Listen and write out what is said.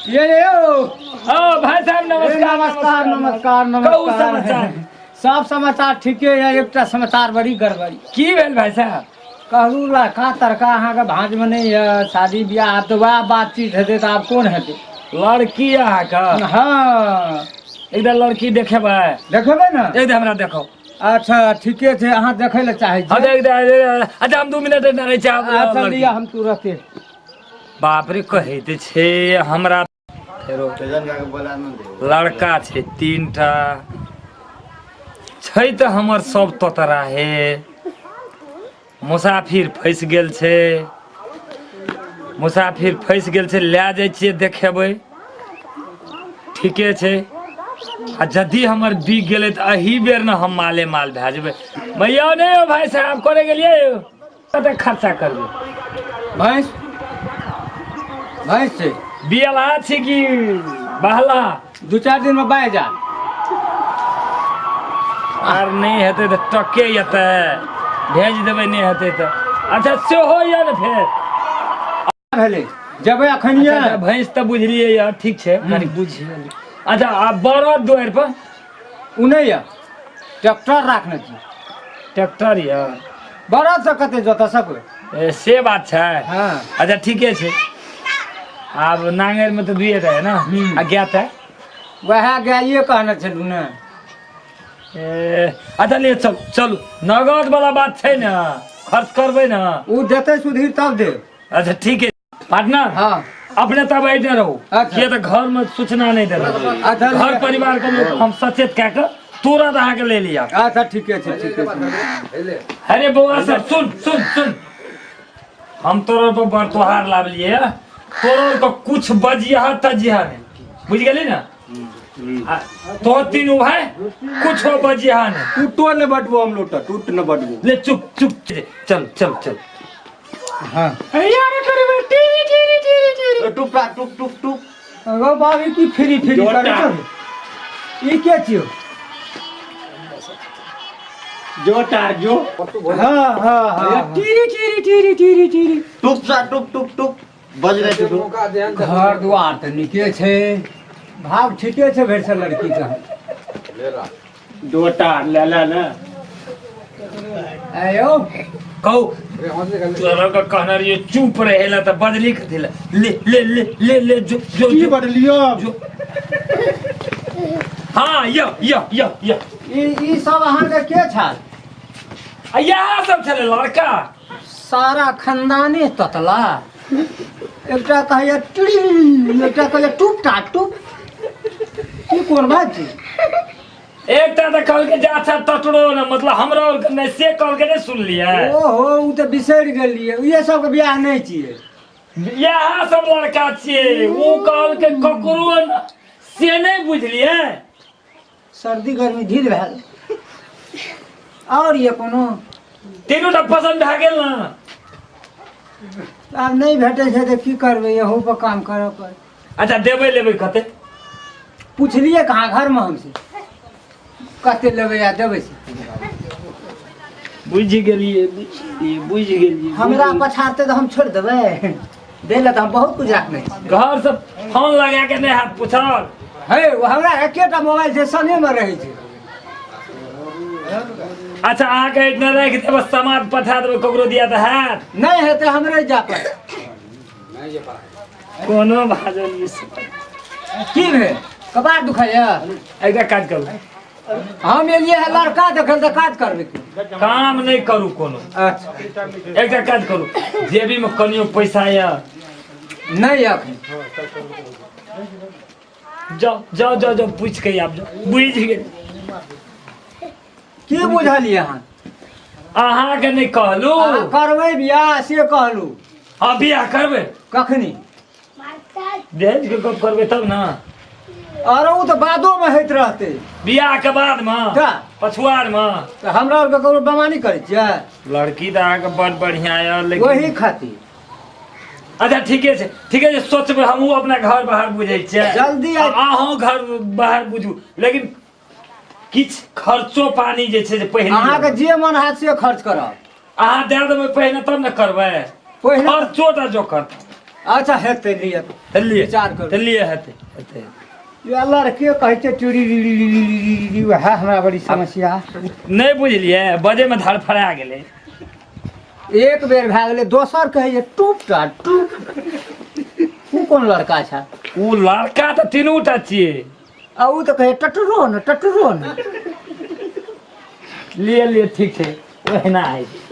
ये यौ। हाँ भाई साहब, नमस्कार। नमस्कार नमस्कार। कहू। नमस्कार। समाचार। सब समाचार ठीके है, एकटा समाचार बड़ी गड़बड़ी। की भेल भाई साहब? कहलू लड़का तड़का अहाँके भाँजमे नहि यऽ, शादी बियाह आब तऽ वएह बातचीत हेतै, तऽ आब कोन हेतै? लड़की अहाँके? हँ। एकटा लड़की देखेबै? देखेबै ने। एकटा हमरा देखो। अच्छा ठीके छै, अहाँ देखै लए चाहै हाँ। छी? एकटा, अच्छा हम 2 मिनट एना रहै छी आब। अच्छा। लड़की। लिअ, हम तुरते। बाप रे, कहै तऽ छै हमरा फेरो लड़का छै तीनटा छै तऽ हमर सब तोतरा हे, मुसाफिर फँसि गेल छै, मुसाफिर फँसि गेल छै। लए जाइ छियै, देखेबै, ठीके छै। आ यदि हमर बिक गेलै तऽ एही बेर ने हम माले माल भए जेबै। भैया नहि यौ, भाई साहब करे गेलियै यौ, कते खर्चा करबै? भैंस भैंस छै। बियला छै कि बहला? 2-4 दिनमे बाहि जा। आर नहि हेतै तऽ टके एतै भेज देबै, नहि हेतै तऽ। अच्छा सेहो यऽ ने फेर। भेलै, जेबै अखन। अच्छा, अच्छा, भैंस तऽ बुझलियै यऽ, ठीक छै, कनि बुझि गेलियै। अच्छा, आ बरद दुआरि पर? ओ नहि यऽ, ट्रैक्टर राखने छी। ट्रैक्टर यऽ। बरद से कते जोतऽ सकबै? ए, से बात छै। हँ। अच्छा ठीके छै। आब नांगरिमे तऽ दुइए टा है ने? हम्म। आ गाय तऽ? वएह गाये कहने छलहुँ ने। ए, अच्छा ले चल, चलू, नगद वाला बात छै ने, खर्च करबै ने। ओ देतै सुधीर तब देब। अच्छा ठीक है पार्टनर। हँ। अपने तब ऐने रहू। अच्छा। किया तऽ घर में सूचना नहीं देबै। अच्छा। घर परिवार के लोग हम सचेत कए कऽ तुरंत अहाँके ले लिया। अच्छा ठीके छै, ठीके छै। अरे बौआ सब, सुन सुन सुन, हम तोरा पर बड़ तोहार लाबलिए, तोरा के कुछ बजिया तजिया नहीं, बुझ गेली ना? आ, तो तीनू भाई कुछ बजिया नहीं। टूटो ने बटबो हम लोटा, टूट न बटबो। ले चुप चुप, चल चल चल। हँ। यार करबै टीरी टीरी टीरी टीरी। टुपा टुप टुप टुप। गो बाबी, की फ्री फ्री जोटा। करै छौ? ई के छियौ? जो टार जो। हाँ हाँ हाँ, टीरी टीरी टीरी टीरी टीरी। टुप सा टुप टुप टुप बज रहे थे टुप। घर दुआर तऽ नीके छै, भाव ठीके छै भरि से लड़की के। दो टार ले ले ने। आयो। कहू, तोरा के कहने रहियो चुप रहे ला तऽ बजली कथी ला? ले ले ले ले ले, जो जो। की जो बदलियो? जो, हाँ, यो यो यो यो। ई ई सब अहाँके के छाल? आ इएह सब छलै लड़का। सारा खानदाने ततला, एकटा कहैया टिड़ी, एकटा कहैया टुप टा टुप, की कोन बात छै? एकटा तऽ कहलकै जे अच्छा तटरो ने, मतलब हमरा आरके नहि, से कहलकै, नहि सुनलियै? ओहो, ओ तऽ बिसरि गेलियै, इहे सबके बियाह नहि छियै। इएह सब लड़का छियै, ओ कहलकै ककरो ने, से नहि बुझलियै? सर्दी गर्मी ढील भेल आओर ये कोनो। तीनू टा पसन्द भए गेल ने? आब नहि भेटै छै तऽ की करबै, एहू पर काम करऽ पड़त। अच्छा देबै लेबै कते? पुछलियै कहाँ घरमे हमसे कते लेबै आ देबै से। बुझि गेलियै, बुझि गेलियै, बुझि गेलियै। हमरा पछाड़तै तऽ हम छोड़ि देबै? दै लए तऽ हम बहुत कुछ राखने छी। घर से फोन लगा के नहि हाथ पूछल? हे, ओ हमरा एकेटा मोबाइल छै, संगेमे रहै छै। अच्छा अहाँके इतना राखि देबै, समाद पठा देबै, ककरो दिया तऽ हैत? नहि हेतै, हमरे जा पड़त। कोनो भाजल नहि। की भेल, कपार दुखाइया? एकटा काज करू। हम एलियै है लड़का देखल तऽ काज करबै की? काम नहि करू कोनो। अच्छा। एकटा काज करू, जेबीमे कनियो पैसा यऽ? नहि अखन। जाओ जाओ जाओ जाओ, पूछि के आबि जाओ, बुझि गेल। की बुझलियै अहाँ? अहाँके नहि कहलू। अहाँ करबै बियाह से कहलू। हँ, बियाह करबै। कखनी? दहेज के गप करबै तब ने। अरे ओ तऽ बादोमे होइत रहतै। बियाह के बाद मे। तऽ? पछुआर मे। तऽ हमरा आरके ककरो बेमानी करै छियै? लड़की तऽ अहाँके बड़ बढ़िया यऽ, लेकिन ओही खातिर। अच्छा ठीके छै, ठीके छै, सोचबै, हमहूँ अपना घर बाहर बुझै छियै। जल्दी अहूँ घर बाहर बुझू, लेकिन किछु खर्चो पानी जे छै से पहिने। अहाँके जे मन हैत से खर्च करब। अहाँ दए देबै पहिने तब ने करबै। पहिने। खर्चो टा जो करत। अच्छा हेतै लिअ। तऽ लिए। विचार करू। तऽ लिए, हेतै हेतै। ये लड़के कहै छै चूड़ी री री री री री री, वएह हमरा बड़ी समस्या। नहि बुझलियै, बजैमे धड़फड़ा गेलै। एक बेर भए गेलै, दोसर कहै छै टूप टा टूप। ओ कोन लड़का छै? ओ लड़का तऽ तीनू टा छियै। आ ओ तऽ कहै टटरो ने टटरो ने। लिए लिए, ठीक छै, ओहिना होइ छै।